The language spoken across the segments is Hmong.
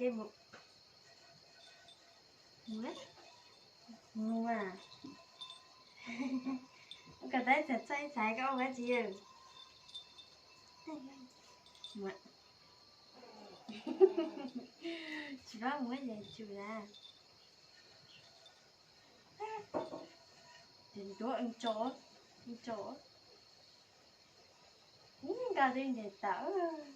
Mus, mus, mus. Ua kom tau ib txhais txoj ib txhais koj ua dab tsi yawg? Tsis pab mus ces tsum na. Ces ntuav tso, tso. Nkag li ntes tawm.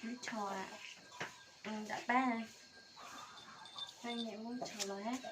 Muab tsho, nram pab, pab niam muab tsho los hab.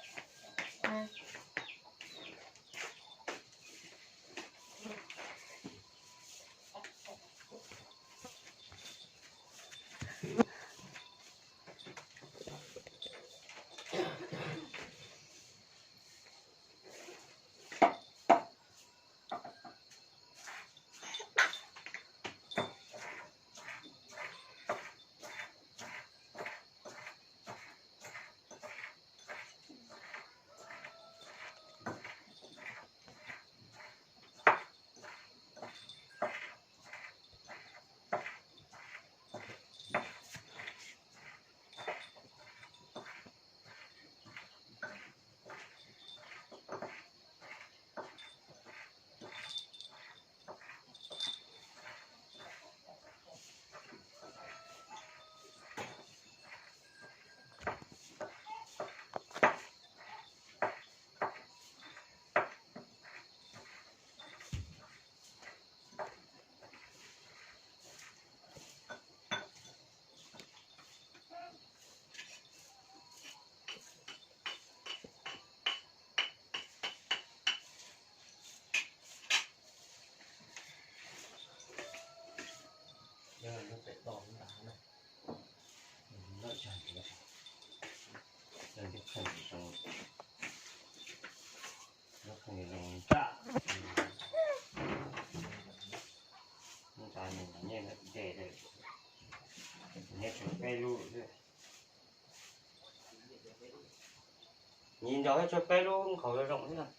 Nyias nrog ib tsab peb lub nkhaus zoo zoo thiab.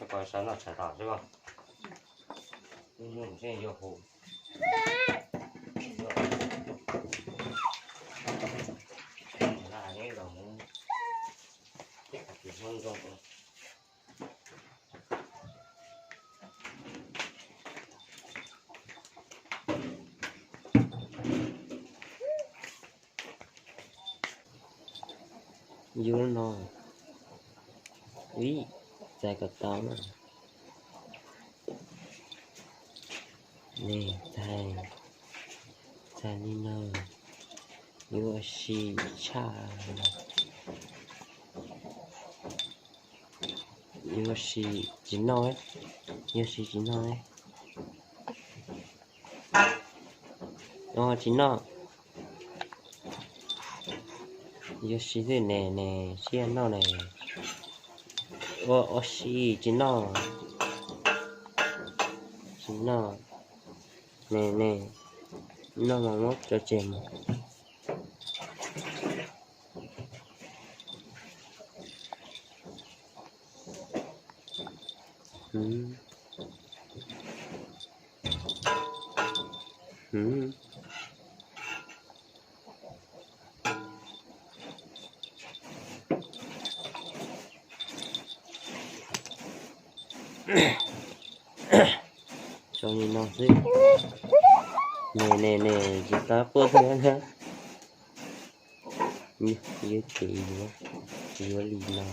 Koj sawv noj tshav tom xwb os. Wb hnub ntsej yuav hu. Yuav no, ib, txais kom tau na. Txais, txais li no, yuav ua si tshaj, yuav ua si tsis noj, yuav ua si tsis noj, tsis noj. Yuav si xwb ne, ne, siab noj ne. Ua, ua si tsis noj, tsis noj ne, ne, noj mas muab tso tseg mus. Tso li no xwb. Ne, ne, ne, tsis txhob quaj thiab na. Yuav ces yuav, yuav li no.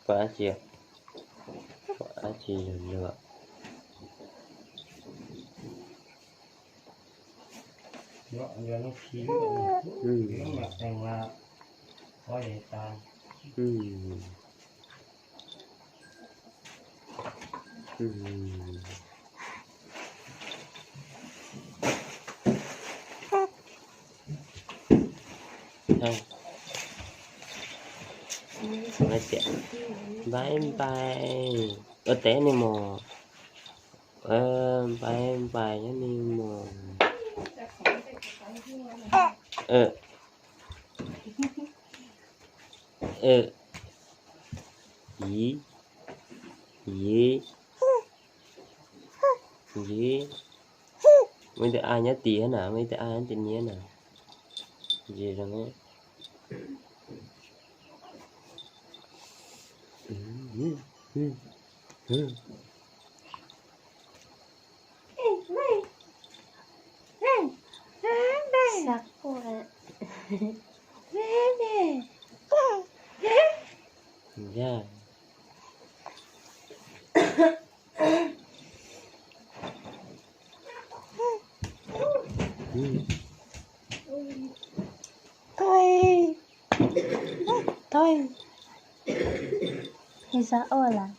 Pom dab tsi? Pom dab tsi luag luag? Bye bye. Ua teb ne mos. Bye bye nyob ne mos. Yiv, yiv, yiv. Muaj ib tug a nyob tim na, muaj ib tug a nyob tim niab na. Ntsia zoo. Xav quaj. Yog. Thôi. Thôi. Xav ua lawm.